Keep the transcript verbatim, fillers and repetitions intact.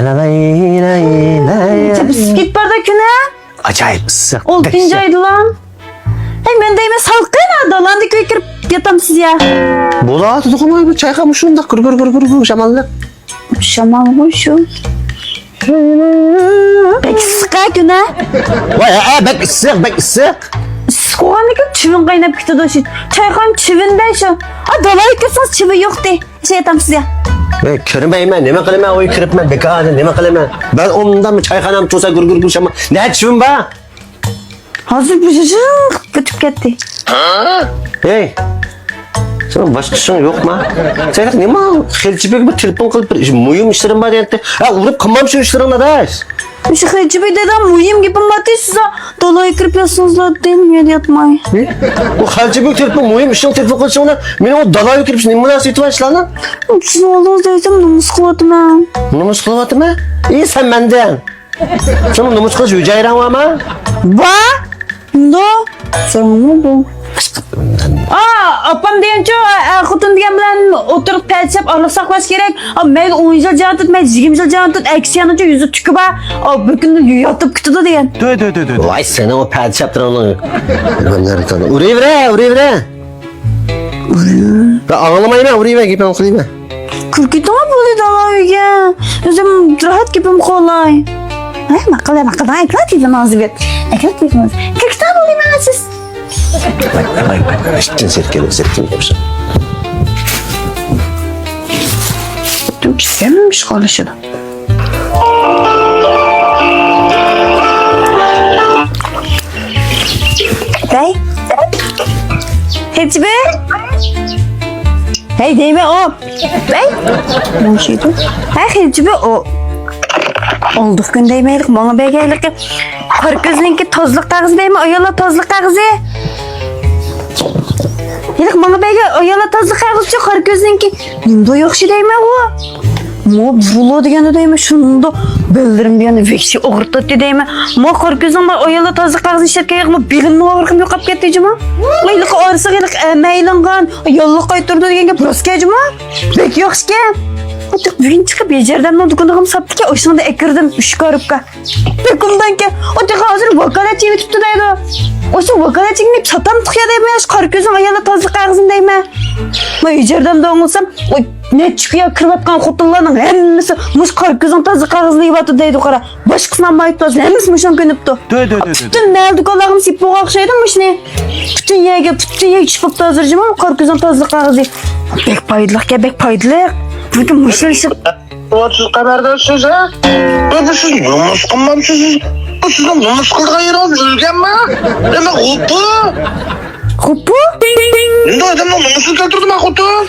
لاي، لاي، لاي. بىسكىت بار-دا، كۈنە. ئاجايىپ ئىسسىق. ئولتۇنچى ئايدىلا. ھەي، مەن دەيمەن، سالقىن، دالاندىكى ئۆيگە كىرىپ ياتامسىز يا. بولاتىدىغۇ، بۇ چايخانا شۇنداق گۈر، گۈر، گۈر، گۈر، گۈر شاماللىق. شامالغۇ شۇ. بەك ئىسسىق-ھە، كۈنە. ۋاي، ھە، بەك ئىسسىق، بەك ئىسسىق. ئىسسىق بولغاندىكىن چىۋىن قايناپ كېتىدۇ شۇ. چايخانا چىۋىندە شۇ. ئا، دالايغا كىرسىڭىز چىۋىن يوقتى. ئىشلىتەمسىز يا؟ مەن كىرمەيمەن، نېمە قىلىمەن، ئۆيگە كىرىپمەن، بىكار، نېمە قىلىمەن؟ مەن ئۇنداق چايخانام تۇرسا گۈر، گۈر، گۈر شامال. نەچچە چىۋىن بار؟ ھازىر بىر جىق ئۆتۈپ كەتتى. ھەي! سېنىڭ باشقا ئىشىڭ يوقما؟ سەن نېمە خېلىچى بېگىگە بىر تېلېفون قىلىپ، بىر مۇھىم ئىشلىرىم بار دېگەنتى. ھە، ئۇرۇپ قىلمام شۇ ئىشلىرىڭنى، ئاداش. مۇشۇ خېلىچى بېگ دەيدىغان مۇھىم گېپىم بارتى، سىز دالايغا كىرىپ ياتسىڭىزلا دېدىم، يەردە ياتماي. ئۇ خەلىچى بېگ تېلېفون، مۇھىم ئىشنىڭ تېلېفون قىلىشىڭ بىلەن مېنىڭ ئۇ دالايغا كىرىپ نېمە مۇناسىۋىتى بار ئىشلارنىڭ؟ سىز ئالدىڭىزدا دېسەم نومۇس قىلىۋاتىمەن. نومۇس قىلىۋاتىمەن؟ ئى، سەن مەندىن. سېنىڭ نومۇس قىلىش ھۈجەيرەڭ بارمۇ؟ بار. ئۇنداق. سورىمىدىڭ بۇ. ئا، ئاپام دېگەنچۇ، ئە، خوتۇن دېگەن بىلەن ئوتتۇرىدا پەدىشەپ ئارىلىق ساقلاش كېرەك. ئا، مەيلى ئون يىل جان تۇت، مەيلى يىگىرمە يىل جان تۇت، ئەكسى يانىچۇ يۈزى تۈكى بار. ئا، بىر كۈندە ياتىپ كېتىدۇ دېگەن. دۆ، دۆ، دۆ، دۆ، دۆ. ۋاي، سېنىڭ ئۇ پەدىشەپلىرىڭنى. ئۇرۇۋېرە، ئۇرۇۋېرە. مەن ئاڭلىمايمەن، ئۇرۇۋېرە، گېپىڭنى قىلىۋېرە. كىرىپ كېتىڭە بولدى دالا ئۆيگە. ئۆزۈم راھەت گېپىم قىلاي. ھە، ماقۇل، ماقۇل، ئەكلا تېلېفونىڭىزنى بېرىپ. ئەكلا تېلېفونىڭىزنى. كىرىپ كېتىڭە بولدى ماڭا سىز. ۋاي، ۋاي، ۋاي، ۋاي، ئىشتىن سىرت كېلىپ، سىرت كېلىپ. دۈم چۈشكەنمۇ ئىشقا ئالىشىدۇ. ھەي. خېلىچى بېگ. ھەي دەيمەن ئۇ. ھەي. نېمە ئىش ئىدى؟ ھەي خېلىچى بېگ ئۇ. ئالدىقى كۈن دەيمەن، ماڭا بەرگەنلىكى. قارا كۆزنىڭكى تازىلىق قەغىزى دەيمەن، ئاياللار تازىلىق قەغىزى. ھېلىقى ماڭا بەرگەن ئاياللار تازىلىق قەغىزىچۇ، قارا كۆزنىڭكى. نېمىنداق ياخشى دەيمەن ئۇ. مو بۇرۇلو دېگەندە دەيمەن، شۇنداق بەللىرىم دېگەندە ۋەھشىي ئاغرىتاتتى دەيمەن. مو قارا كۆزنىڭ بار ئاياللار تازىلىق قەغىزىنى ئىشلەتكەن ياقمۇ بېلىمنىڭ ئاغرىقىم يوقاپ كەتتى جۇمۇ. ھېلىقى ئارىسىغا ھېلىقى ئەمەيلىنغان، ياللۇق قايتۇرىدۇ دېگەن گەپ راست ئىكەن جۇمۇ. بەك ياخشىكەن. بۈگۈن چىقىپ ھېجەردەمنىڭ دۇكىنىغىمۇ ساپتىكەن، ئاشۇنىڭدا ئەكىردىم ئۈچ كارىبكا. بىر كۈندىن كېيىن، ئۇ تېخى ھازىر ۋاكالەتچى ئېۋىتىپتۇ دەيدۇ. ئاشۇ ۋاكالەتچىنى ساتامتۇق يا دەيمەن، ئاشۇ قارا كۆزنىڭ ئاياللار تازىلىق قەغىزىنى دەيمەن. مەن ھېجەردەمدە ئاڭلىسام، ئۇ نەچچە كۈن كىرىۋاتقان خوتۇنلارنىڭ ھەممىسى مۇشۇ قارا كۆزنىڭ تازىلىق قەغىزىنى يەۋاتىدۇ دەيدۇ، قارا. باشقىسىنى ئالمايتتى، ھەممىسى مۇشۇنى كۆنۈپتۇ. دۆ، دۆ، دۆ، دۆ، دۆ. پۈتۈن مەھەللە دۇكانلارغىمۇ سېلىپ بولغان ئوخشايدۇ مۇشۇنى. پۈتۈن يەرگە، پۈتۈن يەرگە چۈشۈپ قاپتۇ ھازىر جۇمۇ، قارا كۆزنىڭ تازىلىق قەغىزى. بەك پايدىلىقكەن، بەك پايدىلىق. بۈگۈن مۇشۇنى ئىشلەپ سىز قەبەردار سىز، ھە؟ بۇ، بۇ سىز نومۇس قىلمامسىز؟ بۇ سىزنىڭ نومۇس قىلىدىغان يېرىڭىز ئۆلگەنما؟ نېمە، غوپۇ؟ غوپۇ؟ مۇنداق ئادەمنىڭ نومۇسىنى كەلتۈردىما، خوتۇن؟